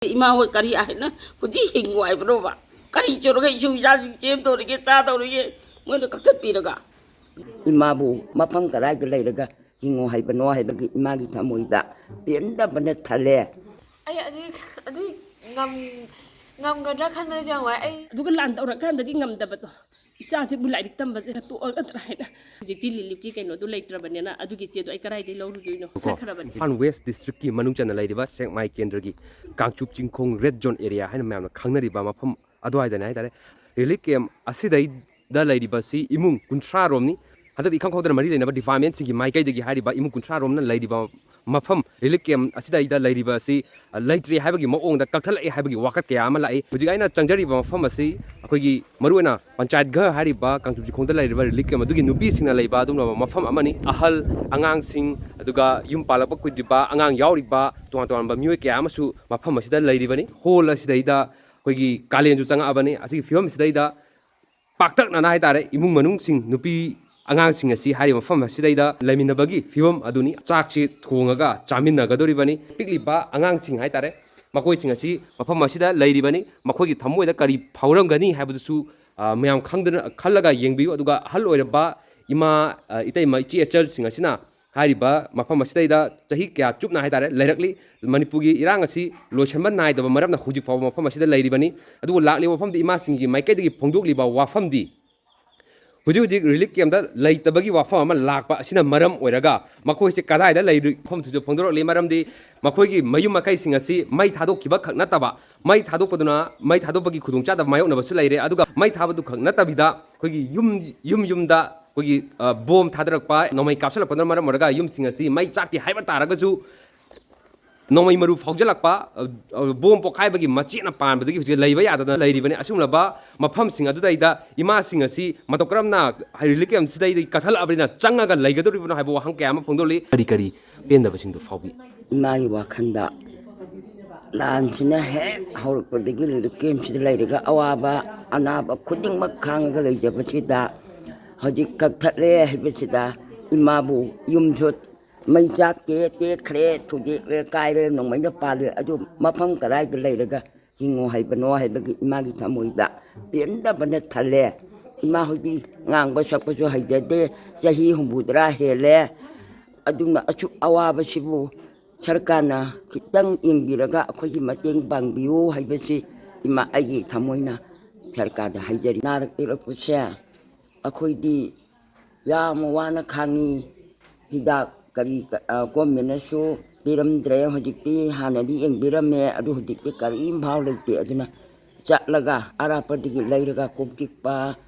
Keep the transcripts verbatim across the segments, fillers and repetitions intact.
ꯏꯃꯥ ꯍꯣꯏ ꯀꯔꯤ ꯍꯥꯏꯅ ꯍꯧꯖꯤꯛ ꯍꯤꯡꯉꯨ ꯍꯥꯏꯕꯅꯣꯕ? ꯀꯔꯤ ꯆꯨꯔꯒ ꯏꯁꯨ ꯏꯆꯥꯁꯤꯡ ꯆꯦꯟꯗꯧꯔꯤꯒꯦ, ꯆꯥꯗꯧꯔꯤꯒꯦ? ꯃꯣꯏꯅ ꯀꯛꯊꯠꯄꯤꯔꯒ ꯏꯃꯥꯕꯨ ꯃꯐꯝ ꯀꯗꯥꯏꯗ ꯂꯩꯔꯒ ꯍꯤꯡꯉꯨ ꯍꯥꯏꯕꯅꯣ ꯍꯥꯏꯕꯒꯤ ꯏꯃꯥꯒꯤ ꯊꯃꯣꯏꯗ ꯄꯦꯟꯗꯕꯅ ꯊꯜꯂꯦ꯫ ꯑꯩ ꯑꯗꯨ ꯑꯗꯨ ꯉꯝ ꯉꯝꯒꯗ꯭ꯔꯥ ꯈꯟꯕꯗꯁꯨ ꯌꯥꯝ ꯋꯥꯏ꯫ ꯑꯩ ꯑꯗꯨꯒ ꯂꯥꯟ ꯇꯧꯔꯀꯥꯟꯗꯗꯤ ꯉꯝꯗꯕꯗꯣ, ꯏꯆꯥꯁꯤꯕꯨ ꯂꯥꯏꯔꯤꯛ ꯇꯝꯕꯁꯦ ꯇꯣꯛꯑꯒꯗ꯭ꯔꯥ ꯍꯥꯏꯅ꯫ ꯍꯧꯖꯤꯛꯇꯤ ꯔꯤꯂꯤꯐꯀꯤ ꯀꯩꯅꯣꯗꯣ ꯂꯩꯇ꯭ꯔꯕꯅꯤꯅ ꯑꯗꯨꯒꯤ ꯆꯦꯗꯣ ꯑꯩ ꯀꯗꯥꯏꯗꯒꯤ ꯂꯧꯔꯨꯗꯣꯏꯅꯣ? ꯀꯣ, ꯆꯠꯈ꯭ꯔꯕꯅꯤ꯫ ꯏꯝꯐꯥꯜ ꯋꯦꯁ ꯗꯤꯁꯇ꯭ꯔꯤꯛꯀꯤ ꯃꯅꯨꯡ ꯆꯟꯅ ꯂꯩꯔꯤꯕ ꯁꯦꯛꯃꯥꯏ ꯀꯦꯟꯗ꯭ꯔꯒꯤ ꯀꯥꯡꯆꯨꯞ ꯆꯤꯡꯈꯣꯡ ꯔꯦꯗ ꯖꯣꯟ ꯑꯦꯔꯤꯌꯥ ꯍꯥꯏꯅ ꯃꯌꯥꯝꯅ ꯈꯪꯅꯔꯤꯕ ꯃꯐꯝ ꯑꯗꯨꯋꯥꯏꯗꯅꯦ ꯍꯥꯏꯇꯥꯔꯦ꯫ ꯔꯤꯂꯤꯐ ꯀꯦꯝ ꯑꯁꯤꯗꯩꯗ ꯂꯩꯔꯤꯕꯁꯤ ꯏꯃꯨꯡ ꯀꯨꯟꯊ꯭ꯔꯥ ꯔꯣꯝꯅꯤ꯫ ꯍꯟꯗꯛꯇꯤ ꯏꯈꯪ ꯈꯪꯍꯧꯗꯅ ꯃꯔꯤ ꯂꯩꯅꯕ ꯗꯤꯄꯥꯔꯠꯃꯦꯟꯁꯤꯡꯒꯤ ꯃꯥꯏꯀꯩꯗꯒꯤ ꯍꯥꯏꯔꯤꯕ ꯏꯃꯨꯡ ꯀꯨꯟꯊ꯭ꯔꯥ ꯔꯣꯝꯅ ꯂꯩꯔꯤꯕ ꯃꯐꯝ ꯔꯤꯂꯤꯐ ꯀꯦꯝ ꯑꯁꯤꯗꯩꯗ ꯂꯩꯔꯤꯕ ꯑꯁꯤ, ꯑ, ꯂꯩꯇ꯭ꯔꯦ ꯍꯥꯏꯕꯒꯤ ꯃꯑꯣꯡꯗ ꯀꯛꯊꯠꯂꯛꯑꯦ ꯍꯥꯏꯕꯒꯤ ꯋꯥꯀꯠ ꯀꯌꯥ ꯑꯃ ꯂꯥꯛꯏ꯫ ꯍꯧꯖꯤꯛ ꯑꯩꯅ ꯆꯪꯖꯔꯤꯕ ꯃꯐꯝ ꯑꯁꯤ ꯑꯩꯈꯣꯏꯒꯤ ꯃꯔꯨꯑꯣꯏꯅ ꯄꯟꯆꯥꯌꯠ ꯘꯔ ꯍꯥꯏꯔꯤꯕ ꯀꯥꯡꯆꯨꯞ ꯆꯤꯡꯈꯣꯡꯗ ꯂꯩꯔꯤꯕ ꯔꯤꯂꯤꯐ ꯀꯦꯝ ꯑꯗꯨꯒꯤ ꯅꯨꯄꯤꯁꯤꯡꯅ ꯂꯩꯕ ꯑꯗꯨꯒꯨꯝꯂꯕ ꯃꯐꯝ ꯑꯃꯅꯤ꯫ ꯑꯍꯜ, ꯑꯉꯥꯡꯁꯤꯡ, ꯑꯗꯨꯒ ꯌꯨꯝ ꯄꯥꯜꯂꯛꯄ ꯀꯨꯏꯗ꯭ꯔꯤꯕ, ꯑꯉꯥꯡ ꯌꯥꯎꯔꯤꯕ ꯇꯣꯉꯥꯟ ꯇꯣꯉꯥꯟꯕ ꯃꯤꯑꯣꯏ ꯀꯌꯥ ꯑꯃꯁꯨ ꯃꯐꯝ ꯑꯁꯤꯗ ꯂꯩꯔꯤꯕꯅꯤ꯫ ꯍꯣꯜ ꯑꯁꯤꯗꯩꯗ ꯑꯩꯈꯣꯏꯒꯤ ꯀꯥꯂꯦꯟꯁꯨ ꯆꯪꯉꯛꯑꯕꯅꯤ꯫ ꯑꯁꯤꯒꯤ ꯐꯤꯕꯝꯁꯤꯗꯩꯗ ꯄꯥꯛꯇꯛꯅꯅ ꯍꯥꯏꯇꯥꯔꯦ, ꯏꯃꯨꯡ ꯃꯅꯨꯡꯁꯤꯡ, ꯅꯨꯄꯤ ꯑꯉꯥꯡꯁꯤꯡ ꯑꯁꯤ ꯍꯥꯏꯔꯤꯕ ꯃꯐꯝ ꯑꯁꯤꯗꯩꯗ ꯂꯩꯃꯤꯟꯅꯕꯒꯤ ꯐꯤꯕꯝ ꯑꯗꯨꯅꯤ꯫ ꯆꯥꯛꯁꯤ ꯊꯣꯡꯉꯒ ꯆꯥꯃꯤꯟꯅꯒꯗꯧꯔꯤꯕꯅꯤ꯫ ꯄꯤꯛꯂꯤꯕ ꯑꯉꯥꯡꯁꯤꯡ ꯍꯥꯏꯇꯥꯔꯦ, ꯃꯈꯣꯏꯁꯤꯡ ꯑꯁꯤ ꯃꯐꯝ ꯑꯁꯤꯗ ꯂꯩꯔꯤꯕꯅꯤ꯫ ꯃꯈꯣꯏꯒꯤ ꯊꯃꯣꯏꯗ ꯀꯔꯤ ꯐꯥꯎꯔꯝꯒꯅꯤ ꯍꯥꯏꯕꯗꯨꯁꯨ, ꯑ, ꯃꯌꯥꯝ ꯈꯪꯗꯅ, ꯈꯜꯂꯒ ꯌꯦꯡꯕꯤꯌꯨ꯫ ꯑꯗꯨꯒ ꯑꯍꯜ ꯑꯣꯏꯔꯕ ꯏꯃꯥ, ꯑ, ꯏꯇꯩꯃ, ꯏꯆꯦ ꯑꯆꯜꯁꯤꯡ ꯑꯁꯤꯅ ꯍꯥꯏꯔꯤꯕ ꯃꯐꯝ ꯑꯁꯤꯗꯩꯗ ꯆꯍꯤ ꯀꯌꯥ ꯆꯨꯞꯅ ꯍꯥꯏꯇꯥꯔꯦ ꯂꯩꯔꯛꯂꯤ꯫ ꯃꯅꯤꯄꯨꯔꯒꯤ ꯏꯔꯥꯡ ꯑꯁꯤ ꯂꯣꯏꯁꯤꯟꯕ ꯅꯥꯏꯗꯕ ꯃꯔꯝꯅ ꯍꯧꯖꯤꯛ ꯐꯥꯎꯕ ꯃꯐꯝ ꯑꯁꯤꯗ ꯂꯩꯔꯤꯕꯅꯤ꯫ ꯑꯗꯨꯕꯨ ꯂꯥꯛꯂꯤꯕ ꯃꯐꯝꯗ ꯏꯃꯥꯁꯤꯡꯒꯤ ꯃꯥꯏꯀꯩꯗꯒꯤ ꯐꯣꯡꯗꯣꯛꯂꯤꯕ ꯋꯥꯐꯝꯗꯤ, ꯍꯧꯖꯤꯛ ꯍꯧꯖꯤꯛ ꯔꯤꯂꯤꯐ ꯀꯦꯝꯞꯇ ꯂꯩꯇꯕꯒꯤ ꯋꯥꯐꯝ ꯑꯃ ꯂꯥꯛꯄ ꯑꯁꯤꯅ ꯃꯔꯝ ꯑꯣꯏꯔꯒ ꯃꯈꯣꯏꯁꯦ ꯀꯗꯥꯏꯗ ꯂꯩꯔꯤ ꯃꯐꯝꯗꯨꯁꯨ ꯐꯣꯡꯗꯣꯔꯛꯂꯤ꯫ ꯃꯔꯝꯗꯤ ꯃꯈꯣꯏꯒꯤ ꯃꯌꯨꯝ ꯃꯀꯩꯁꯤꯡ ꯑꯁꯤ ꯃꯩ ꯊꯥꯗꯣꯛꯈꯤꯕ ꯈꯛ ꯅꯠꯇꯕ, ꯃꯩ ꯊꯥꯗꯣꯛꯄꯗꯨꯅ ꯃꯩ ꯊꯥꯗꯣꯛꯄꯒꯤ ꯈꯨꯗꯣꯡꯆꯥꯗꯕ ꯃꯥꯌꯣꯛꯅꯕꯁꯨ ꯂꯩꯔꯦ꯫ ꯑꯗꯨꯒ ꯃꯩ ꯊꯥꯕꯗꯨ ꯈꯛ ꯅꯠꯇꯕꯤꯗ ꯑꯩꯈꯣꯏꯒꯤ ꯌꯨꯝ, ꯌꯨꯝ ꯌꯨꯝꯗ ꯑꯩꯈꯣꯏꯒꯤ, ꯑ, ꯕꯣꯝ ꯊꯥꯗꯔꯛꯄ, ꯅꯣꯡꯃꯩ ꯀꯥꯞꯁꯤꯜꯂꯛꯄꯅ ꯃꯔꯝ ꯑꯣꯏꯔꯒ ꯌꯨꯝꯁꯤꯡ ꯑꯁꯤ ꯃꯩ ꯆꯥꯛꯇꯦ ꯍꯥꯏꯕ ꯇꯥꯔꯒꯁꯨ, ꯅꯣꯡꯃꯩ ꯃꯔꯨ ꯐꯥꯎꯖꯤꯜꯂꯛꯄ, ꯑ, ꯑ, ꯕꯣꯝ ꯄꯣꯈꯥꯏꯕꯒꯤ ꯃꯆꯦꯠꯅ ꯄꯥꯟꯕꯗꯒꯤ ꯍꯧꯖꯤꯛ ꯂꯩꯕ ꯌꯥꯗꯗꯅ ꯂꯩꯔꯤꯕꯅꯤ꯫ ꯑꯁꯤꯒꯨꯝꯂꯕ ꯃꯐꯝꯁꯤꯡ ꯑꯗꯨꯗꯩꯗ ꯏꯃꯥꯁꯤꯡ ꯑꯁꯤ ꯃꯇꯧ ꯀꯔꯝꯅ ꯔꯤꯂꯤꯐ ꯀꯦꯝꯞꯁꯤꯗꯩꯗꯒꯤ ꯀꯠꯊꯠꯂꯛꯑꯕꯅꯤꯅ ꯆꯪꯉꯒ ꯂꯩꯒꯗꯧꯔꯤꯕꯅꯣ ꯍꯥꯏꯕ ꯋꯥꯍꯪ ꯀꯌꯥ ꯑꯃ ꯐꯣꯡꯗꯣꯛꯂꯤ꯫ ꯀꯔꯤ ꯀꯔꯤ ꯄꯦꯟꯗꯕꯁꯤꯡꯗꯣ ꯐꯥꯎꯕꯤ? ꯏꯃꯥꯒꯤ ꯋꯥꯈꯜꯗ ꯂꯥꯟꯁꯤꯅ ꯍꯦꯛ ꯍꯧꯔꯛꯄꯗꯒꯤ ꯔꯤꯂꯤꯐ ꯀꯦꯝꯞꯁꯤꯗ ꯂꯩꯔꯒ ꯑꯋꯥꯕ ꯑꯅꯥꯕ ꯈꯨꯗꯤꯡꯃꯛ ꯈꯥꯡꯉꯒ ꯂꯩꯖꯕꯁꯤꯗ ꯍꯧꯖꯤꯛ ꯀꯛꯊꯠꯂꯦ ꯍꯥꯏꯕꯁꯤꯗ ꯏꯃꯥꯕꯨ ꯌꯨꯝꯁꯨ ꯃꯩ ꯆꯥꯛꯇꯦ, ꯇꯦꯛꯈ꯭ꯔꯦ, ꯊꯨꯗꯦꯛꯂꯦ, ꯀꯥꯏꯔꯦ, ꯅꯣꯡꯃꯩꯅ ꯄꯥꯜꯂꯦ꯫ ꯑꯗꯨ ꯃꯐꯝ ꯀꯗꯥꯏꯗ ꯂꯩꯔꯒ ꯍꯤꯡꯉꯣ ꯍꯥꯏꯕꯅꯣ ꯍꯥꯏꯕꯒꯤ ꯏꯃꯥꯒꯤ ꯊꯃꯣꯏꯗ ꯄꯦꯟꯗꯕꯅ ꯊꯜꯂꯦ꯫ ꯏꯃꯥ ꯍꯣꯏꯗꯤ ꯉꯥꯡꯕ ꯁꯛꯄꯁꯨ ꯍꯩꯖꯗꯦ, ꯆꯍꯤ ꯍꯨꯝꯐꯨꯇꯔꯥ ꯍꯦꯜꯂꯦ꯫ ꯑꯗꯨꯅ ꯑꯁꯨꯛ ꯑꯋꯥꯕꯁꯤꯕꯨ ꯁꯔꯀꯥꯔꯅ ꯈꯤꯇꯪ ꯌꯦꯡꯕꯤꯔꯒ ꯑꯩꯈꯣꯏꯒꯤ ꯃꯇꯦꯡ ꯄꯥꯡꯕꯤꯌꯨ ꯍꯥꯏꯕꯁꯤ ꯏꯃꯥ ꯑꯩꯒꯤ ꯊꯃꯣꯏꯅ ꯁꯔꯀꯥꯔꯗ ꯍꯥꯏꯖꯔꯤ꯫ ꯅꯥꯔꯛ ꯌꯦꯛꯂꯛꯄꯁꯦ ꯑꯩꯈꯣꯏꯗꯤ ꯌꯥꯝ ꯋꯥꯅ ꯈꯥꯡꯉꯤ꯫ ꯍꯤꯗꯥꯛ ꯀꯔꯤ ꯀ-, ꯑ, ꯒꯣꯔꯃꯦꯟꯅꯁꯨ ꯄꯤꯔꯝꯗ꯭ꯔꯦ꯫ ꯍꯧꯖꯤꯛꯇꯤ ꯍꯥꯟꯅꯗꯤ ꯌꯦꯡꯕꯤꯔꯝꯃꯦ, ꯑꯗꯨ ꯍꯧꯖꯤꯛꯇꯤ ꯀꯔꯤꯝ ꯐꯥꯎ ꯂꯩꯇꯦ꯫ ꯑꯗꯨꯅ ꯆꯠꯂꯒ ꯑꯔꯥꯞꯄꯗꯒꯤ ꯂꯩꯔꯒ ꯀꯣꯛ ꯆꯤꯛꯄ,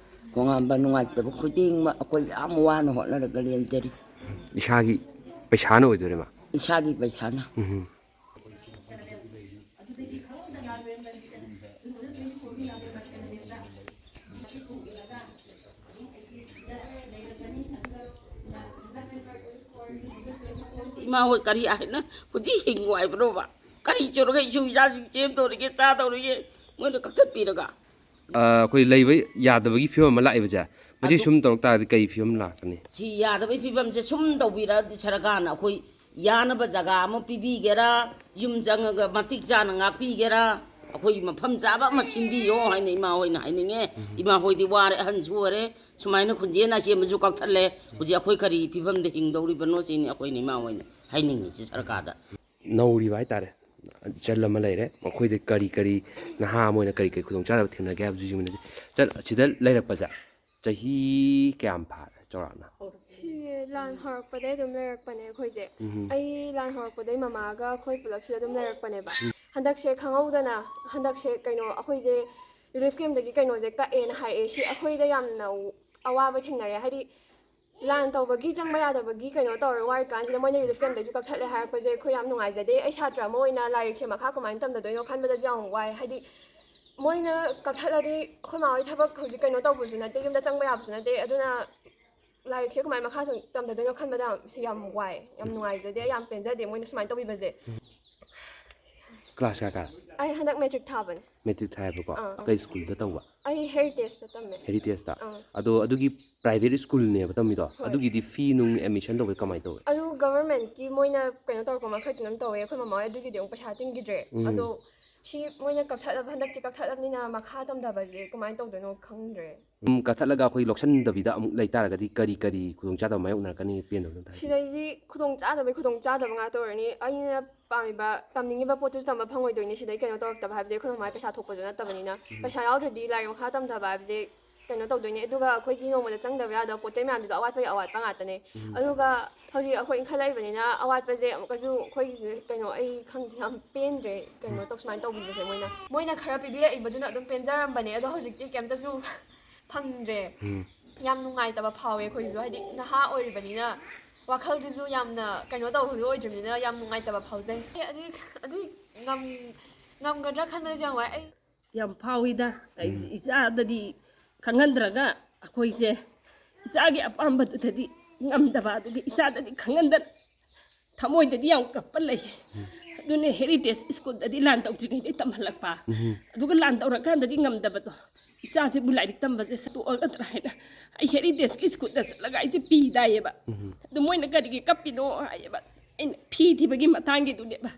ꯈꯣꯡ ꯍꯥꯝꯕ ꯅꯨꯡꯉꯥꯏꯇꯕ ꯈꯨꯗꯤꯡꯃꯛ ꯑꯩꯈꯣꯏ ꯌꯥꯝ ꯋꯥꯅ ꯍꯣꯠꯅꯔꯒ ꯂꯦꯟꯖꯔꯤ꯫ ꯏꯁꯥꯒꯤ ꯄꯩꯁꯥꯅ ꯑꯣꯏꯗꯣꯏꯔꯦ, ꯃꯥ? ꯏꯁꯥꯒꯤ ꯄꯩꯁꯥꯅ꯫ ꯎꯝ꯫ ꯏꯃꯥ ꯍꯣꯏ ꯀꯔꯤ ꯍꯥꯏꯅ ꯍꯧꯖꯤꯛ ꯍꯤꯡꯉꯨ ꯍꯥꯏꯕꯅꯣꯕ? ꯀꯔꯤ ꯆꯨꯔꯒ ꯏꯁꯨ ꯏꯆꯥꯁꯤꯡ ꯆꯦꯟꯗꯧꯔꯤꯒꯦ, ꯆꯥꯗꯧꯔꯤꯒꯦ? ꯃꯣꯏꯅ ꯀꯛꯊꯠꯄꯤꯔꯒ꯫ ꯑ, ꯑꯩꯈꯣꯏ ꯂꯩꯕ ꯌꯥꯗꯕꯒꯤ ꯐꯤꯕꯝ ꯑꯃ ꯂꯥꯛꯏꯕꯁꯦ, ꯃꯁꯤ ꯑꯗꯨ ꯁꯨꯝ ꯇꯧꯔꯛ ꯇꯥꯔꯗꯤ ꯀꯩ ꯐꯤꯕꯝ ꯂꯥꯛꯀꯅꯤ? ꯁꯤ ꯌꯥꯗꯕꯒꯤ ꯐꯤꯕꯝꯁꯦ ꯁꯨꯝ ꯇꯧꯕꯤꯔꯛꯑꯗꯤ ꯁꯔꯀꯥꯔꯅ ꯑꯩꯈꯣꯏ ꯌꯥꯅꯕ ꯖꯒꯥ ꯑꯃ ꯄꯤꯕꯤꯒꯦꯔꯥ, ꯌꯨꯝ ꯆꯪꯉꯒ ꯃꯇꯤꯛ ꯆꯥꯅ ꯉꯥꯛꯄꯤꯒꯦꯔꯥ, ꯑꯩꯈꯣꯏꯒꯤ ꯃꯐꯝ ꯆꯥꯕ ꯑꯃ ꯁꯤꯟꯕꯤꯌꯣ ꯍꯥꯏꯅ ꯏꯃꯥ ꯍꯣꯏꯅ ꯍꯥꯏꯅꯤꯡꯉꯦ꯫ ꯎꯝ꯫ ꯏꯃꯥ ꯍꯣꯏꯗꯤ ꯋꯥꯔꯦ, ꯑꯍꯟꯁꯨ ꯑꯣꯏꯔꯦ, ꯁꯨꯃꯥꯏꯅ ꯈꯨꯟꯖꯦꯟ ꯑꯁꯦꯝꯕꯁꯨ ꯀꯛꯊꯠꯂꯦ꯫ ꯍꯧꯖꯤꯛ ꯑꯩꯈꯣꯏ ꯀꯔꯤ ꯐꯤꯕꯝꯗ ꯍꯤꯡꯗꯧꯔꯤꯕꯅꯣ ꯁꯤꯅꯤ ꯑꯩꯈꯣꯏꯅ ꯏꯃꯥ ꯍꯣꯏꯅ ꯍꯥꯏꯅꯤꯡꯉꯤꯁꯤ ꯁꯔꯀꯥꯔꯗ꯫ ꯅꯧꯔꯤꯕ ꯍꯥꯏꯇꯥꯔꯦ, ꯏꯆꯜ ꯑꯃ ꯂꯩꯔꯦ, ꯃꯈꯣꯏꯗ ꯀꯔꯤ ꯀꯔꯤ, ꯅꯍꯥ ꯑꯃ ꯑꯣꯏꯅ ꯀꯔꯤ ꯀꯔꯤ ꯈꯨꯗꯣꯡꯆꯥꯗꯕ ꯊꯦꯡꯅꯒꯦ ꯍꯥꯏꯕꯗꯨ ꯌꯦꯡꯃꯤꯟꯅꯁꯤ꯫ ꯏꯆꯜ, ꯑꯁꯤꯗ ꯂꯩꯔꯛꯄꯁꯦ ꯆꯍꯤ ꯀꯌꯥꯝ ꯐꯥꯔꯦ ꯆꯥꯎꯔꯥꯛꯅ? ꯁꯤ ꯂꯥꯟ ꯍꯧꯔꯛꯄꯗꯩ ꯑꯗꯨꯝ ꯂꯩꯔꯛꯄꯅꯦ ꯑꯩꯈꯣꯏꯁꯦ꯫ ꯎꯝ꯫ ꯑꯩ ꯂꯥꯟ ꯍꯧꯔꯛꯄꯗꯩ ꯃꯃꯥꯒ ꯑꯩꯈꯣꯏ ꯄꯨꯂꯞ ꯁꯤꯗ ꯑꯗꯨꯝ ꯂꯩꯔꯛꯄꯅꯦꯕ꯫ ꯎꯝ꯫ ꯍꯟꯗꯛꯁꯦ ꯈꯪꯍꯧꯗꯅ, ꯍꯟꯗꯛꯁꯦ ꯀꯩꯅꯣ, ꯑꯩꯈꯣꯏꯁꯦ ꯔꯤꯂꯤꯐ ꯀꯦꯝꯗꯒꯤ ꯀꯩꯅꯣꯁꯦ ꯀꯛꯑꯦꯅ ꯍꯥꯏꯔꯛꯑꯦ꯫ ꯁꯤ ꯑꯩꯈꯣꯏꯗ ꯌꯥꯝꯅ ꯑꯋꯥꯕ ꯊꯦꯡꯅꯔꯦ꯫ ꯍꯥꯏꯗꯤ ꯂꯥꯟ ꯇꯧꯕꯒꯤ ꯆꯪꯕ ꯌꯥꯗꯕꯒꯤ ꯀꯩꯅꯣ ꯇꯧꯔꯒ ꯋꯥꯔꯤꯀꯥꯟꯁꯤꯗ ꯃꯣꯏꯅ ꯔꯤꯂꯤꯐ ꯀꯦꯝꯗꯒꯤꯁꯨ ꯀꯛꯊꯠꯂꯦ ꯍꯥꯏꯔꯛꯄꯁꯦ ꯑꯩꯈꯣꯏ ꯌꯥꯝ ꯅꯨꯡꯉꯥꯏꯖꯗꯦ꯫ ꯑꯩ ꯁꯥꯇ꯭ꯔ ꯑꯃ ꯑꯣꯏꯅ ꯂꯥꯏꯔꯤꯛꯁꯦ ꯃꯈꯥ ꯀꯃꯥꯏꯅ ꯇꯝꯊꯗꯣꯏꯅꯣ ꯈꯟꯕꯗꯁꯨ ꯌꯥꯝ ꯋꯥꯏ꯫ ꯍꯥꯏꯗꯤ ꯃꯣꯏꯅ ꯀꯛꯊꯠꯂꯗꯤ ꯑꯩꯈꯣꯏ ꯃꯥ ꯍꯣꯏ ꯊꯕꯛ ꯍꯧꯖꯤꯛ ꯀꯩꯅꯣ ꯇꯧꯕꯁꯨ ꯅꯠꯇꯦ, ꯌꯨꯝꯗ ꯆꯪꯕ ꯌꯥꯕꯁꯨ ꯅꯠꯇꯦ꯫ ꯑꯗꯨꯅ ꯂꯥꯏꯔꯤꯛꯁꯦ ꯀꯃꯥꯏꯅ ꯃꯈꯥ ꯁꯨꯝ ꯇꯝꯊꯗꯣꯏꯅꯣ ꯈꯟꯕꯗ ꯌꯥꯝ, ꯁꯤ ꯌꯥꯝ ꯋꯥꯏ, ꯌꯥꯝ ꯅꯨꯡꯉꯥꯏꯖꯗꯦ, ꯌꯥꯝ ꯄꯦꯟꯖꯗꯦ ꯃꯣꯏꯅ ꯁꯨꯃꯥꯏꯅ ꯇꯧꯕꯤꯕꯁꯦ꯫ ꯀ꯭ꯂꯥꯁ ꯀꯌꯥ ꯀꯥꯔꯦ? ꯑꯩ ꯍꯟꯗꯛ ꯃꯦꯇ꯭ꯔꯤꯛ ꯊꯥꯕꯅꯦ꯫ ꯃꯦꯇ꯭ꯔꯤꯛ ꯊꯥꯏꯕꯀꯣ? ꯑꯥ, ꯑꯥ꯫ ꯀꯩ ꯁ꯭ꯀꯨꯜꯗ ꯇꯧꯕ? ꯑꯩ ꯍꯦꯔꯤꯇꯦꯖꯇ ꯇꯝꯃꯦ꯫ ꯍꯦꯔꯤꯇꯦꯖꯇ? ꯑꯥ꯫ ꯑꯗꯣ ꯑꯗꯨꯒꯤ ꯄ꯭ꯔꯥꯏꯚꯦꯠ ꯁ꯭ꯀꯨꯜꯅꯦꯕ ꯇꯝꯃꯤꯗꯣ? ꯍꯣꯏ꯫ ꯑꯗꯨꯒꯤꯗꯤ ꯐꯤ ꯅꯨꯡ ꯑꯦꯗꯃꯤꯁꯟ ꯇꯧꯕꯩ ꯀꯃꯥꯏꯅ ꯇꯧꯋꯦ? ꯑꯗꯨ ꯒꯚꯔꯟꯃꯦꯟꯠꯀꯤ ꯃꯣꯏꯅ ꯀꯩꯅꯣ ꯇꯧꯔꯛꯄ ꯃꯈꯩꯗꯨꯅ ꯑꯗꯨꯝ ꯇꯧꯋꯦ꯫ ꯑꯩꯈꯣꯏ ꯃꯃꯥ ꯍꯣꯏ ꯑꯗꯨꯒꯤꯗꯤ ꯑꯃꯨꯛ ꯄꯩꯁꯥ ꯇꯤꯡꯈꯤꯗ꯭ꯔꯦ꯫ ꯎꯝ꯫ ꯑꯗꯣ ꯁꯤ ꯃꯣꯏꯅ ꯀꯛꯊꯠꯂꯕ, ꯍꯟꯗꯛꯇꯤ ꯀꯛꯊꯠꯂꯕꯅꯤꯅ ꯃꯈꯥ ꯇꯝꯊꯕꯁꯦ ꯀꯃꯥꯏꯅ ꯇꯧꯗꯣꯏꯅꯣ ꯈꯪꯗ꯭ꯔꯦ꯫ ꯎꯝ, ꯀꯛꯊꯠꯂꯒ ꯑꯩꯈꯣꯏ ꯂꯧꯁꯟꯗꯕꯤꯗ ꯑꯃꯨꯛ ꯂꯩ ꯇꯥꯔꯒꯗꯤ ꯀꯔꯤ ꯀꯔꯤ ꯈꯨꯗꯣꯡꯆꯥꯗꯕ ꯃꯥꯌꯣꯛꯅꯔꯛꯀꯅꯤ? ꯄꯦꯟꯗꯕ ꯑꯗꯨꯝ ꯊꯥꯏ꯫ ꯁꯤꯗꯩꯗꯤ ꯈꯨꯗꯣꯡꯆꯥꯗꯕꯩ ꯈꯨꯗꯣꯡꯆꯥꯗꯕ ꯉꯥꯛꯇ ꯑꯣꯏꯔꯅꯤ꯫ ꯑꯩꯅ ꯄꯥꯝꯃꯤꯕ, ꯇꯝꯅꯤꯡꯉꯤꯕ ꯄꯣꯠꯇꯨꯁꯨ ꯇꯝꯕ ꯐꯪꯉꯣꯏꯗꯣꯏꯅꯤ꯫ ꯁꯤꯗꯩ ꯀꯩꯅꯣ ꯇꯧꯔꯛꯇꯕ ꯍꯥꯏꯕꯁꯦ ꯑꯩꯈꯣꯏ ꯃꯃꯥ ꯄꯩꯁꯥ ꯊꯣꯛꯄꯁꯨ ꯅꯠꯇꯕꯅꯤꯅ꯫ ꯎꯝ꯫ ꯄꯩꯁꯥ ꯌꯥꯎꯗ꯭ꯔꯗꯤ ꯂꯥꯏꯔꯤꯛ ꯃꯈꯥ ꯇꯝꯊꯕ ꯍꯥꯏꯕꯁꯦ ꯀꯩꯅꯣ ꯇꯧꯗꯣꯏꯅꯦ꯫ ꯑꯗꯨꯒ ꯑꯩꯈꯣꯏꯒꯤ ꯅꯣꯡꯃꯗ ꯆꯪꯗꯕ ꯌꯥꯗꯕ ꯄꯣꯠ ꯆꯩ ꯃꯌꯥꯝꯗꯨꯁꯨ ꯑꯋꯥꯠꯄꯒꯤ ꯑꯋꯥꯠꯄ ꯉꯥꯛꯇꯅꯦ꯫ ꯎꯝ꯫ ꯑꯗꯨꯒ ꯍꯧꯖꯤꯛ ꯑꯩꯈꯣꯏ ꯏꯟꯈꯠꯂꯛꯏꯕꯅꯤꯅ ꯑꯋꯥꯠꯄꯁꯦ ꯑꯃꯨꯛꯀꯁꯨ ꯑꯩꯈꯣꯏꯒꯤꯁꯦ ꯀꯩꯅꯣ, ꯑꯩ ꯈꯪꯗꯦ, ꯌꯥꯝ ꯄꯦꯟꯗ꯭ꯔꯦ ꯀꯩꯅꯣ ꯎꯝ꯫ ꯇꯧ-, ꯁꯨꯃꯥꯏꯅ ꯇꯧꯕꯤꯕꯁꯦ꯫ ꯃꯣꯏꯅ, ꯃꯣꯏꯅ ꯈꯔ ꯄꯤꯕꯤꯔꯛꯏꯕꯗꯨꯅ ꯑꯗꯨꯝ ꯄꯦꯟꯖꯔꯝꯕꯅꯦ꯫ ꯑꯗꯣ ꯍꯧꯖꯤꯛꯇꯤ ꯀꯩꯝꯇꯁꯨ ꯐꯪꯗ꯭ꯔꯦ꯫ ꯎꯝ꯫ ꯌꯥꯝ ꯅꯨꯡꯉꯥꯏꯇꯕ ꯐꯥꯎꯋꯦ ꯑꯩꯈꯣꯏꯁꯨ, ꯍꯥꯏꯗꯤ ꯅꯍꯥ ꯑꯣꯏꯔꯤꯕꯅꯤꯅ ꯋꯥꯈꯜꯗꯨꯁꯨ ꯌꯥꯝꯅ ꯀꯩꯅꯣ ꯇꯧꯕꯗꯨ ꯑꯣꯏꯗ꯭ꯔꯤꯕꯅꯤꯅ ꯌꯥꯝ ꯅꯨꯡꯉꯥꯏꯇꯕ ꯐꯥꯎꯖꯩ꯫ ꯑꯦ, ꯑꯗꯨꯏ, ꯑꯗꯨꯏ ꯉꯝ-, ꯉꯝꯒꯗ꯭ꯔꯥ ꯈꯟꯕꯁꯦ ꯌꯥꯝ ꯋꯥꯏ꯫ ꯑꯩ ꯌꯥꯝ ꯐꯥꯎꯏꯗ꯫ ꯑꯩ ꯎꯝ꯫ ꯏꯆꯥꯗꯗꯤ ꯈꯪꯍꯟꯗ꯭ꯔꯒ ꯑꯩꯈꯣꯏꯁꯦ ꯏꯆꯥꯒꯤ ꯑꯄꯥꯝꯕꯗꯨꯗꯗꯤ ꯉꯝꯗꯕ, ꯑꯗꯨꯒꯤ ꯏꯆꯥꯗꯗꯤ ꯈꯪꯍꯟꯗꯅ ꯊꯃꯣꯏꯗꯗꯤ ꯌꯥꯝ ꯀꯞꯄ ꯂꯩ꯫ ꯎꯝ꯫ ꯑꯗꯨꯅ ꯍꯦꯔꯤꯇꯦꯖ ꯁ꯭ꯀꯨꯜꯗꯗꯤ ꯂꯥꯟ ꯇꯧꯗ꯭ꯔꯤꯉꯩꯗꯩ ꯇꯝꯍꯜꯂꯛꯄ꯫ ꯎꯝ꯫ ꯑꯗꯨꯒ ꯂꯥꯟ ꯇꯧꯔꯀꯥꯟꯗꯗꯤ ꯉꯝꯗꯕꯗꯣ, ꯏꯆꯥꯁꯤꯕꯨ ꯂꯥꯏꯔꯤꯛ ꯇꯝꯕꯁꯦ ꯁꯠꯇꯣꯛꯑꯒꯗ꯭ꯔꯥ ꯍꯥꯏꯅ ꯑꯩ ꯍꯦꯔꯤꯇꯦꯖꯀꯤ ꯁ꯭ꯀꯨꯜꯗ ꯆꯠꯂꯒ ꯑꯩꯁꯦ ꯄꯤ ꯇꯥꯏꯌꯦꯕ꯫ ꯎꯝ꯫ ꯑꯗꯨ ꯃꯣꯏꯅ ꯀꯔꯤꯒꯤ ꯀꯞꯄꯤꯅꯣ ꯍꯥꯏꯌꯦꯕ꯫ ꯑꯩꯅ ꯐꯤ ꯊꯤꯕꯒꯤ ꯃꯇꯥꯡꯒꯤꯗꯨꯅꯦꯕ꯫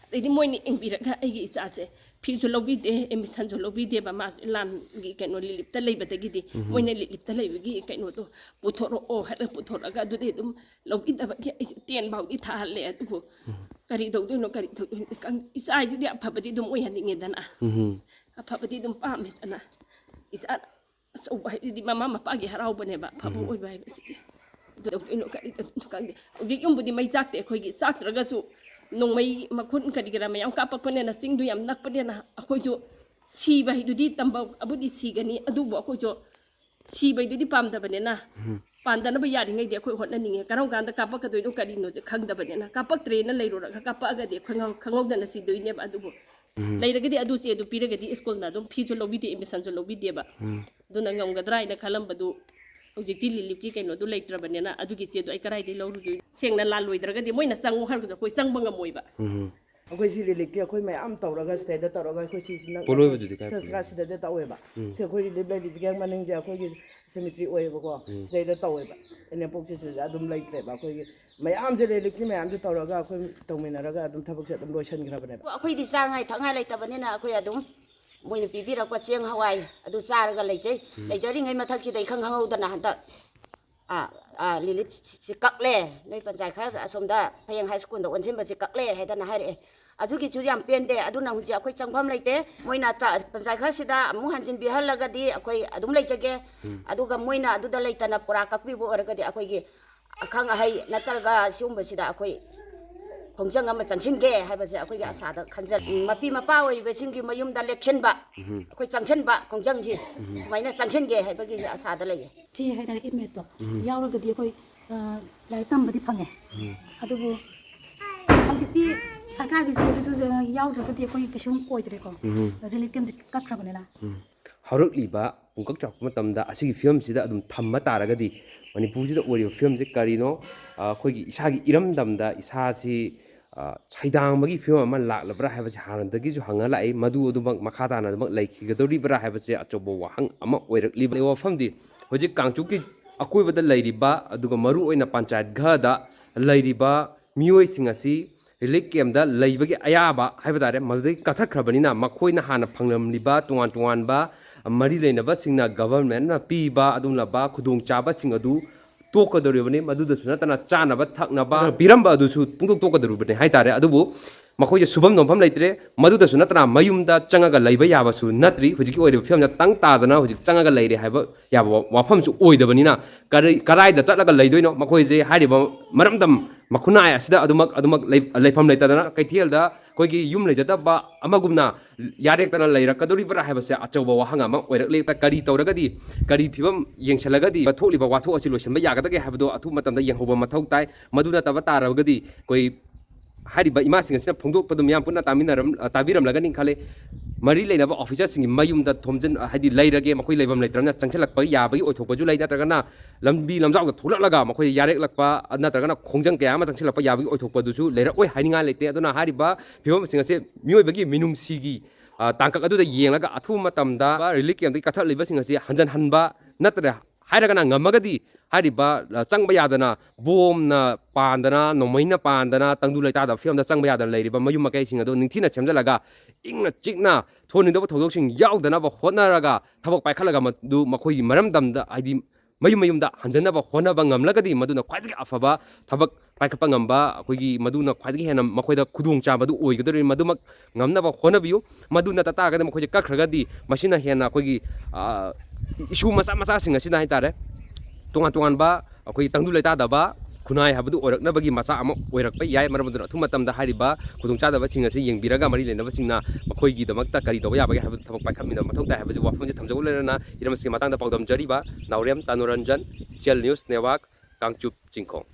ꯑꯗꯩꯗꯤ ꯃꯣꯏꯅ ꯌꯦꯡꯕꯤꯔꯒ ꯑꯩꯒꯤ ꯏꯆꯥꯁꯦ ꯐꯤꯁꯨ ꯂꯧꯕꯤꯗꯦ, ꯑꯦꯗꯃꯤꯁꯟꯁꯨ ꯂꯧꯕꯤꯗꯦꯕ꯫ ꯃꯥꯁꯦ ꯂꯥꯟꯒꯤ ꯀꯩꯅꯣ ꯂꯤꯂꯤꯞꯇ ꯂꯩꯕꯗꯒꯤꯗꯤ ꯎꯝ꯫ ꯃꯣꯏꯅ ꯂꯤꯂꯤꯞꯇ ꯂꯩꯕꯒꯤ ꯀꯩꯅꯣꯗꯣ ꯄꯨꯊꯣꯔꯛꯑꯣ ꯍꯥꯏꯔꯒ ꯄꯨꯊꯣꯔꯛꯑꯒ ꯑꯗꯨꯗꯤ ꯑꯗꯨꯝ ꯂꯧꯕꯤꯗꯕꯒꯤ ꯑꯩꯁꯦ ꯇꯦꯟ ꯐꯥꯎꯗꯤ ꯊꯥꯍꯜꯂꯦ꯫ ꯑꯗꯨꯕꯨ ꯎꯝ꯫ ꯀꯔꯤ ꯇꯧꯗꯣꯏꯅꯣ, ꯀꯔꯤ ꯇꯧꯗꯣꯏꯅꯣ ꯈꯪ-, ꯏꯆꯥꯁꯤꯗꯤ ꯑꯐꯕꯗꯤ ꯑꯗꯨꯝ ꯑꯣꯏꯍꯟꯅꯤꯡꯉꯦꯗꯅ꯫ ꯎꯝ꯫ ꯑꯐꯕꯗꯤ ꯑꯗꯨꯝ ꯄꯥꯝꯃꯦꯗꯅ꯫ ꯏꯆꯥ ꯑꯆꯧꯕ ꯍꯥꯏꯁꯤꯗꯤ ꯃꯃꯥ ꯃꯄꯥꯒꯤ ꯍꯔꯥꯎꯕꯅꯦꯕ, ꯑꯐꯕ ꯎꯝ꯫ ꯑꯣꯏꯕ ꯍꯥꯏꯕꯁꯤꯗꯤ꯫ ꯑꯗꯨ ꯇꯧꯗꯣꯏꯅꯣ, ꯀꯔꯤ ꯇꯧꯗꯣꯏꯅꯣ ꯈꯪꯗꯦ꯫ ꯍꯧꯖꯤꯛ ꯌꯨꯝꯕꯨꯗꯤ ꯃꯩ ꯆꯥꯛꯇꯦ ꯑꯩꯈꯣꯏꯒꯤ꯫ ꯆꯥꯛꯇ꯭ꯔꯒꯁꯨ ꯅꯣꯡꯃꯩ ꯃꯈꯨꯟ ꯀꯔꯤ ꯀꯔꯥ ꯃꯌꯥꯝ ꯀꯥꯞꯄꯛꯄꯅꯤꯅ, ꯆꯤꯡꯗꯨ ꯌꯥꯝ ꯅꯛꯄꯅꯤꯅ ꯑꯩꯈꯣꯏꯁꯨ ꯁꯤꯕ ꯍꯥꯏꯗꯨꯗꯤ ꯇꯝꯕ ꯑꯕꯨꯗꯤ ꯁꯤꯒꯅꯤ, ꯑꯗꯨꯕꯨ ꯑꯩꯈꯣꯏꯁꯨ ꯁꯤꯕꯩꯗꯨꯗꯤ ꯄꯥꯝꯗꯕꯅꯤꯅ, ꯎꯝ꯫ ꯄꯥꯟꯗꯅꯕ ꯌꯥꯔꯤꯉꯩꯗꯤ ꯑꯩꯈꯣꯏ ꯍꯣꯠꯅꯅꯤꯡꯉꯦ꯫ ꯀꯔꯝ ꯀꯥꯟꯗ ꯀꯥꯞꯄꯛꯀꯗꯣꯏꯅꯣ ꯀꯔꯤꯅꯣꯁꯦ ꯈꯪꯗꯕꯅꯤꯅ, ꯀꯥꯞꯄꯛꯇ꯭ꯔꯦꯅ ꯂꯩꯔꯨꯔꯒ ꯀꯥꯞꯄꯛꯑꯒꯗꯤ ꯑꯩꯈꯣꯏ ꯈꯪꯍꯧ-, ꯈꯪꯍꯧꯗꯅ ꯁꯤꯗꯣꯏꯅꯦꯕ꯫ ꯑꯗꯨꯕꯨ ꯎꯝ꯫ ꯂꯩꯔꯒꯗꯤ ꯑꯗꯨ ꯆꯦꯗꯨ ꯄꯤꯔꯒꯗꯤ ꯁ꯭ꯀꯨꯜꯅ ꯑꯗꯨꯝ ꯐꯤꯁꯨ ꯂꯧꯕꯤꯗꯦ, ꯑꯦꯗꯃꯤꯁꯟꯁꯨ ꯂꯧꯕꯤꯗꯦꯕ꯫ ꯎꯝ꯫ ꯑꯗꯨꯅ ꯉꯝꯒꯗ꯭ꯔꯥ ꯍꯥꯏꯅ ꯈꯜꯂꯝꯕꯗꯨ ꯍꯧꯖꯤꯛꯇꯤ ꯂꯤꯂꯤꯞꯀꯤ ꯀꯩꯅꯣꯗꯨ ꯂꯩꯇ꯭ꯔꯕꯅꯤꯅ ꯑꯗꯨꯒꯤ ꯆꯦꯗꯨ ꯑꯩ ꯀꯗꯥꯏꯗꯒꯤ ꯂꯧꯔꯨꯗꯣꯏꯅꯣ? ꯁꯦꯡꯅ ꯂꯥꯜꯂꯣꯏꯗ꯭ꯔꯒꯗꯤ ꯃꯣꯏꯅ ꯆꯪꯉꯨ ꯍꯥꯏꯕꯗꯨꯗ ꯑꯩꯈꯣꯏ ꯆꯪꯕ ꯉꯝꯃꯣꯏꯕ꯫ ꯎꯝ꯫ ꯑꯩꯈꯣꯏ ꯁꯤ ꯔꯤꯂꯤꯐꯀꯤ ꯑꯩꯈꯣꯏ ꯃꯌꯥꯝ ꯇꯧꯔꯒ ꯁꯤꯗꯩꯗ ꯇꯧꯔꯒ ꯑꯩꯈꯣꯏ ꯁꯤꯁꯤꯅ ꯄꯣꯂꯣꯏꯕꯗꯨꯗꯤ ꯀꯥꯏ ꯁꯔꯁꯀꯥ ꯄꯨꯏꯅꯣ? ꯁꯤꯗꯩꯗ ꯇꯧꯋꯦꯕ꯫ ꯎꯝ꯫ ꯁꯤ ꯑꯩꯈꯣꯏ ꯔꯤꯂꯤꯐ ꯂꯩꯔꯤꯁꯦ ꯍꯦꯛ ꯃꯅꯤꯡꯁꯦ ꯑꯩꯈꯣꯏꯒꯤ ꯁꯦꯃꯤꯇ꯭ꯔꯤ ꯑꯣꯏꯌꯦꯕꯀꯣ꯫ ꯎꯝ꯫ ꯁꯤꯗꯩꯗ ꯇꯧꯋꯦꯕ꯫ ꯏꯅꯦꯝꯄꯣꯛꯁꯦ ꯁꯤꯗ ꯑꯗꯨꯝ ꯂꯩꯇ꯭ꯔꯦꯕ꯫ ꯑꯩꯈꯣꯏꯒꯤ ꯃꯌꯥꯝꯁꯦ, ꯔꯤꯂꯤꯐꯀꯤ ꯃꯌꯥꯝꯁꯦ ꯇꯧꯔꯒ ꯑꯩꯈꯣꯏ ꯇꯧꯃꯤꯟꯅꯔꯒ ꯑꯗꯨꯝ ꯊꯕꯛꯁꯦ ꯑꯗꯨꯝ ꯂꯣꯏꯁꯤꯟꯈ꯭ꯔꯕꯅꯦꯕ꯫ ꯑꯩꯈꯣꯏꯗꯤ ꯆꯥꯉꯥꯏ ꯊꯛꯉꯥꯏ ꯂꯩꯇꯕꯅꯤꯅ ꯑꯩꯈꯣꯏ ꯑꯗꯨꯝ ꯃꯣꯏꯅ ꯄꯤꯕꯤꯔꯛꯄ ꯆꯦꯡ ꯍꯋꯥꯏ ꯑꯗꯨ ꯆꯥꯔꯒ ꯂꯩꯖꯩ꯫ ꯂꯩꯖꯔꯤꯉꯩ ꯃꯊꯛꯁꯤꯗ ꯏꯈꯪ ꯈꯪꯍꯧꯗꯅ ꯍꯟꯗꯛ, ꯑꯥ, ꯑꯥ, ꯔꯤꯂꯤꯐꯁꯤ ꯀꯛꯂꯦ, ꯅꯣꯏ ꯄꯟꯆꯥꯌꯠ ꯈꯔ ꯑꯁꯣꯝꯗ ꯐꯌꯦꯡ ꯍꯥꯏ ꯁ꯭ꯀꯨꯜꯗ ꯑꯣꯟꯁꯤꯟꯕꯁꯤ ꯀꯛꯂꯦ ꯍꯥꯏꯗꯅ ꯍꯥꯏꯔꯛꯑꯦ꯫ ꯑꯗꯨꯒꯤꯁꯨ ꯌꯥꯝ ꯄꯦꯟꯗꯦ꯫ ꯑꯗꯨꯅ ꯍꯧꯖꯤꯛ ꯑꯩꯈꯣꯏ ꯆꯪꯐꯝ ꯂꯩꯇꯦ꯫ ꯃꯣꯏꯅ ꯆ-, ꯄꯟꯆꯥꯌꯠ ꯈꯔꯁꯤꯗ ꯑꯃꯨꯛ ꯍꯟꯖꯤꯟꯕꯤꯍꯜꯂꯒꯗꯤ ꯑꯩꯈꯣꯏ ꯑꯗꯨꯝ ꯂꯩꯖꯒꯦ꯫ ꯑꯗꯨꯒ ꯃꯣꯏꯅ ꯑꯗꯨꯗ ꯂꯩꯇꯅ ꯄꯨꯔꯥ ꯀꯛꯄꯤꯕ ꯑꯣꯏꯔꯒꯗꯤ ꯑꯩꯈꯣꯏꯒꯤ ꯑꯈꯪ ꯑꯍꯩ ꯅꯠꯇ꯭ꯔꯒ ꯁꯤꯒꯨꯝꯕꯁꯤꯗ ꯑꯩꯈꯣꯏ ꯈꯣꯡꯖꯪ ꯑꯃ ꯆꯪꯁꯤꯟꯒꯦ ꯍꯥꯏꯕꯁꯦ ꯑꯩꯈꯣꯏꯒꯤ ꯑꯁꯥꯗ ꯈꯟꯖ-, ꯃꯄꯤ ꯃꯄꯥ ꯑꯣꯏꯔꯤꯕꯁꯤꯡꯒꯤ ꯃꯌꯨꯝꯗ ꯂꯦꯛꯁꯤꯟꯕ, ꯑꯩꯈꯣꯏ ꯆꯪꯁꯤꯟꯕ ꯈꯣꯡꯖꯪꯁꯤ ꯁꯨꯃꯥꯏꯅ ꯆꯪꯁꯤꯟꯒꯦ ꯍꯥꯏꯕꯒꯤ ꯑꯁꯥꯗ ꯂꯩꯌꯦ꯫ ꯆꯦ ꯍꯥꯏꯇꯥꯔꯦ, ꯏꯟꯃꯦꯠꯇꯣ ꯌꯥꯎꯔꯒꯗꯤ ꯑꯩꯈꯣꯏ, ꯑ, ꯂꯥꯏꯔꯤꯛ ꯇꯝꯕꯗꯤ ꯐꯪꯉꯦ꯫ ꯑꯗꯨꯕꯨ ꯍꯧꯖꯤꯛꯇꯤ ꯁꯔꯀꯥꯔꯒꯤꯁꯦ ꯑꯗꯨꯁꯨ ꯌꯥꯎꯗ꯭ꯔꯒꯗꯤ ꯑꯩꯈꯣꯏ ꯀꯩꯁꯨꯝ ꯑꯣꯏꯗ꯭ꯔꯦꯀꯣ꯫ ꯔꯤꯂꯤꯐ ꯀꯦꯝꯞꯁꯦ ꯀꯛꯈ꯭ꯔꯕꯅꯤꯅ꯫ ꯍꯧꯔꯛꯂꯤꯕ ꯄꯨꯡꯀꯛ ꯆꯥꯎꯔꯛꯄ ꯃꯇꯝꯗ ꯑꯁꯤꯒꯤ ꯐꯤꯕꯝꯁꯤꯗ ꯑꯗꯨꯝ ꯊꯝꯕ ꯇꯥꯔꯒꯗꯤ ꯃꯅꯤꯄꯨꯔꯁꯤꯗ ꯑꯣꯏꯔꯤꯕ ꯐꯤꯕꯝꯁꯦ ꯀꯔꯤꯅꯣ? ꯑ, ꯑꯩꯈꯣꯏꯒꯤ ꯏꯁꯥꯒꯤ ꯏꯔꯝꯗꯝꯗ ꯏꯁꯥꯁꯤ, ꯑ, ꯁꯩꯗꯥꯡꯕꯒꯤ ꯐꯤꯕꯝ ꯑꯃ ꯂꯥꯛꯂꯕ꯭ꯔꯥ ꯍꯥꯏꯕꯁꯤ ꯍꯥꯟꯅꯗꯒꯤꯁꯨ ꯍꯪꯉ ꯂꯥꯛꯏ꯫ ꯃꯗꯨ ꯑꯗꯨꯃꯛ ꯃꯈꯥ ꯇꯥꯅ ꯑꯗꯨꯃꯛ ꯂꯩꯈꯤꯒꯗꯧꯔꯤꯕ꯭ꯔꯥ ꯍꯥꯏꯕꯁꯦ ꯑꯆꯧꯕ ꯋꯥꯍꯪ ꯑꯃ ꯑꯣꯏꯔꯛꯂꯤꯕ ꯋꯥꯐꯝꯗꯤ ꯍꯧꯖꯤꯛ ꯀꯥꯡꯆꯨꯞꯀꯤ ꯑꯀꯣꯏꯕꯗ ꯂꯩꯔꯤꯕ, ꯑꯗꯨꯒ ꯃꯔꯨꯑꯣꯏꯅ ꯄꯟꯆꯥꯌꯠ ꯘꯗ ꯂꯩꯔꯤꯕ ꯃꯤꯑꯣꯏꯁꯤꯡ ꯑꯁꯤ ꯔꯤꯂꯤꯐ ꯀꯦꯝꯞꯇ ꯂꯩꯕꯒꯤ ꯑꯌꯥꯕ ꯍꯥꯏꯕ ꯇꯥꯔꯦ, ꯃꯗꯨꯗꯒꯤ ꯀꯛꯊꯠꯈ꯭ꯔꯕꯅꯤꯅ ꯃꯈꯣꯏꯅ ꯍꯥꯟꯅ ꯐꯪꯂꯝꯂꯤꯕ ꯇꯣꯉꯥꯟ ꯇꯣꯉꯥꯟꯕ ꯃꯔꯤ ꯂꯩꯅꯕꯁꯤꯡꯅ ꯒꯚꯔꯟꯃꯦꯟꯠꯅ ꯄꯤꯕ ꯑꯗꯨꯒꯨꯝꯂꯕ ꯈꯨꯗꯣꯡꯆꯥꯕꯁꯤꯡ ꯑꯗꯨ ꯇꯣꯛꯀꯗꯧꯔꯤꯕꯅꯤ꯫ ꯃꯗꯨꯗꯁꯨ ꯅꯠꯇꯅ ꯆꯥꯅꯕ ꯊꯛꯅꯕ ꯄꯤꯔꯝꯕ ꯑꯗꯨꯁꯨ ꯄꯨꯡꯇꯣꯛ ꯇꯣꯛꯀꯗꯧꯔꯤꯕꯅꯤ ꯍꯥꯏꯇꯥꯔꯦ꯫ ꯑꯗꯨꯕꯨ ꯃꯈꯣꯏꯁꯦ ꯁꯨꯐꯝ ꯅꯣꯝꯐꯝ ꯂꯩꯇ꯭ꯔꯦ꯫ ꯃꯗꯨꯗꯁꯨ ꯅꯠꯇꯅ ꯃꯌꯨꯝꯗ ꯆꯪꯉꯒ ꯂꯩꯕ ꯌꯥꯕꯁꯨ ꯅꯠꯇ꯭ꯔꯤ꯫ ꯍꯧꯖꯤꯛꯀꯤ ꯑꯣꯏꯔꯤꯕ ꯐꯤꯕꯝꯗ ꯇꯪ ꯇꯥꯗꯅ ꯍꯧꯖꯤꯛ ꯆꯪꯉꯒ ꯂꯩꯔꯦ ꯍꯥꯏꯕ ꯌꯥꯕ ꯋꯥꯐꯝꯁꯨ ꯑꯣꯏꯗꯕꯅꯤꯅ ꯀꯔꯤ, ꯀꯗꯥꯏꯗ ꯆꯠꯂꯒ ꯂꯩꯗꯣꯏꯅꯣ? ꯃꯈꯣꯏꯁꯦ ꯍꯥꯏꯔꯤꯕ ꯃꯔꯝꯗꯝ ꯃꯈꯨꯟꯅꯥꯏ ꯑꯁꯤꯗ ꯑꯗꯨꯃꯛ, ꯑꯗꯨꯃꯛ ꯂꯩ-, ꯂꯩꯐꯝ ꯂꯩꯇꯗꯅ ꯀꯩꯊꯦꯜꯗ ꯑꯩꯈꯣꯏꯒꯤ ꯌꯨꯝ ꯂꯩꯖꯗꯕ ꯑꯃꯒꯨꯝꯅ ꯌꯥꯔꯦꯛꯇꯅ ꯂꯩꯔꯛꯀꯗꯧꯔꯤꯕ꯭ꯔꯥ ꯍꯥꯏꯕꯁꯦ ꯑꯆꯧꯕ ꯋꯥꯍꯪ ꯑꯃ ꯑꯣꯏꯔꯛꯂꯤ꯫ ꯀꯔꯤ ꯇꯧꯔꯒꯗꯤ, ꯀꯔꯤ ꯐꯤꯕꯝ ꯌꯦꯡꯁꯤꯜꯂꯒꯗꯤ ꯊꯣꯛꯂꯤꯕ ꯋꯥꯊꯣꯛ ꯑꯁꯤ ꯂꯣꯏꯁꯤꯟꯕ ꯌꯥꯒꯗꯒꯦ ꯍꯥꯏꯕꯗꯣ ꯑꯊꯨꯕ ꯃꯇꯝꯗ ꯌꯦꯡꯍꯧꯕ ꯃꯊꯧ ꯇꯥꯏ꯫ ꯃꯗꯨ ꯅꯠꯇꯕ ꯇꯥꯔꯕꯒꯗꯤ ꯑꯩꯈꯣꯏ ꯍꯥꯏꯔꯤꯕ ꯏꯃꯥꯁꯤꯡ ꯑꯁꯤꯅ ꯐꯣꯡꯗꯣꯛꯄꯗꯨ ꯃꯤꯌꯥꯝ ꯄꯨꯟꯅ ꯇꯥꯃꯤꯟꯅꯔꯝ-, ꯇꯥꯕꯤꯔꯝꯂꯒꯅꯤ ꯈꯜꯂꯤ꯫ ꯃꯔꯤ ꯂꯩꯅꯕ ꯑꯣꯐꯤꯁꯔꯁꯤꯡꯒꯤ ꯃꯌꯨꯝꯗ ꯊꯣꯝꯖꯤꯟ-, ꯍꯥꯏꯗꯤ ꯂꯩꯔꯒꯦ, ꯃꯈꯣꯏ ꯂꯩꯐꯝ ꯂꯩꯇ꯭ꯔꯕꯅꯤꯅ ꯆꯪꯁꯤꯜꯂꯛꯄ ꯌꯥꯕꯒꯤ ꯑꯣꯏꯊꯣꯛꯄꯁꯨ ꯂꯩ, ꯅꯠꯇ꯭ꯔꯒꯅ ꯂꯝꯕꯤ ꯂꯝꯖꯥꯎꯗ ꯊꯣꯛꯂꯛꯂꯒ ꯃꯈꯣꯏ ꯌꯥꯔꯦꯛꯂꯛꯄ ꯅꯠꯇ꯭ꯔꯒꯅ ꯈꯣꯡꯖꯪ ꯀꯌꯥ ꯑꯃ ꯆꯪꯁꯤꯜꯂꯛꯄ ꯌꯥꯕꯒꯤ ꯑꯣꯏꯊꯣꯛꯄꯗꯨꯁꯨ ꯂꯩꯔꯛꯑꯣꯏ ꯍꯥꯏꯅꯤꯡꯉꯥꯏ ꯂꯩꯇꯦ꯫ ꯑꯗꯨꯅ ꯍꯥꯏꯔꯤꯕ ꯐꯤꯕꯝꯁꯤꯡ ꯑꯁꯤ ꯃꯤꯑꯣꯏꯕꯒꯤ ꯃꯤꯅꯨꯡꯁꯤꯒꯤ, ꯑ, ꯇꯥꯡꯀꯛ ꯑꯗꯨꯗ ꯌꯦꯡꯂꯒ ꯑꯊꯨꯕ ꯃꯇꯝꯗ ꯔꯤꯂꯤꯐ ꯀꯦꯝꯞꯇꯒꯤ ꯀꯛꯊꯠꯂꯤꯕꯁꯤꯡ ꯑꯁꯤ ꯍꯟꯖꯤꯟꯍꯟꯕ ꯅꯠꯇ꯭ꯔ ꯍꯥꯏꯔꯒꯅ ꯉꯝꯃꯒꯗꯤ ꯍꯥꯏꯔꯤꯕ, ꯑ, ꯆꯪꯕ ꯌꯥꯗꯅ, ꯕꯣꯝꯅ ꯄꯥꯟꯗꯅ, ꯅꯣꯡꯃꯩꯅ ꯄꯥꯟꯗꯅ, ꯇꯪꯗꯨ ꯂꯩꯇꯥꯗꯕ ꯐꯤꯕꯝꯗ ꯆꯪꯕ ꯌꯥꯗꯅ ꯂꯩꯔꯤꯕ ꯃꯌꯨꯝ ꯃꯀꯩꯁꯤꯡ ꯑꯗꯨ ꯅꯤꯡꯊꯤꯅ ꯁꯦꯝꯖꯤꯜꯂꯒ, ꯏꯪꯅ ꯆꯤꯛꯅ ꯊꯣꯛꯍꯟꯅꯤꯡꯗꯕ ꯊꯧꯗꯣꯛꯁꯤꯡ ꯌꯥꯎꯗꯅꯕ ꯍꯣꯠꯅꯔꯒ, ꯊꯕꯛ ꯄꯥꯏꯈꯠꯂꯒ ꯃꯗꯨ ꯃꯈꯣꯏꯒꯤ ꯃꯔꯝꯗꯝꯗ, ꯍꯥꯏꯗꯤ ꯃꯌꯨꯝ ꯃꯌꯨꯝꯗ ꯍꯟꯖꯟꯅꯕ ꯍꯣꯠꯅꯕ ꯉꯝꯂꯒꯗꯤ, ꯃꯗꯨꯅ ꯈ꯭ꯋꯥꯏꯗꯒꯤ ꯑꯐꯕ ꯊꯕꯛ ꯄꯥꯏꯈꯠꯄ ꯉꯝꯕ, ꯑꯩꯈꯣꯏꯒꯤ ꯃꯗꯨꯅ ꯈ꯭ꯋꯥꯏꯗꯒꯤ ꯍꯦꯟꯅ ꯃꯈꯣꯏꯗ ꯈꯨꯗꯣꯡꯆꯥꯕꯗꯨ ꯑꯣꯏꯒꯗꯧꯔꯤꯕꯅꯤ꯫ ꯃꯗꯨꯃꯛ ꯉꯝꯅꯕ ꯍꯣꯠꯅꯕꯤꯌꯨ꯫ ꯃꯗꯨ ꯅꯠꯇ ꯇꯥꯔꯒꯗꯤ, ꯃꯈꯣꯏꯁꯦ ꯀꯛꯈ꯭ꯔꯒꯗꯤ, ꯃꯁꯤꯅ ꯍꯦꯟꯅ ꯑꯩꯈꯣꯏꯒꯤ, ꯑ, issue ꯃꯆꯥ ꯃꯆꯥꯁꯤꯡ ꯑꯁꯤꯅ ꯍꯥꯏꯇꯥꯔꯦ, ꯇꯣꯉꯥꯟ ꯇꯣꯉꯥꯟꯕ ꯑꯩꯈꯣꯏꯒꯤ ꯇꯪꯗꯨ ꯂꯩꯇꯥꯗꯕ ꯈꯨꯟꯅꯥꯏ ꯍꯥꯏꯕꯗꯨ ꯑꯣꯏꯔꯛꯅꯕꯒꯤ ꯃꯆꯥꯛ ꯑꯃ ꯑꯣꯏꯔꯛꯄ ꯌꯥꯏ꯫ ꯃꯔꯝ ꯑꯗꯨꯅ ꯑꯊꯨꯕ ꯃꯇꯝꯗ ꯍꯥꯏꯔꯤꯕ ꯈꯨꯗꯣꯡꯆꯥꯗꯕꯁꯤꯡ ꯑꯁꯤ ꯌꯦꯡꯕꯤꯔꯒ, ꯃꯔꯤ ꯂꯩꯅꯕꯁꯤꯡꯅ ꯃꯈꯣꯏꯒꯤꯗꯃꯛꯇ ꯀꯔꯤ ꯇꯧꯕ ꯌꯥꯕꯒꯦ ꯍꯥꯏꯕꯗꯨ ꯊꯕꯛ ꯄꯥꯏꯈꯠꯃꯤꯟꯅꯕ ꯃꯊꯧ ꯇꯥꯏ ꯍꯥꯏꯕꯁꯤ ꯋꯥꯐꯝꯁꯤ ꯊꯝꯖꯧ꯫ ꯂꯣꯏꯅꯅ ꯍꯤꯔꯝ ꯑꯁꯤꯒꯤ ꯃꯇꯥꯡꯗ ꯄꯥꯎꯗꯝꯖꯔꯤꯕ ꯅꯥꯎꯔꯦꯝ ꯇꯥꯅꯨꯔꯟꯖꯟ, ꯏꯆꯦꯜ ꯅ꯭ꯌꯨꯁ ꯅꯦꯠꯋꯥꯔꯛ, ꯀꯥꯡꯆꯨꯞ ꯆꯤꯡꯈꯣꯡ꯫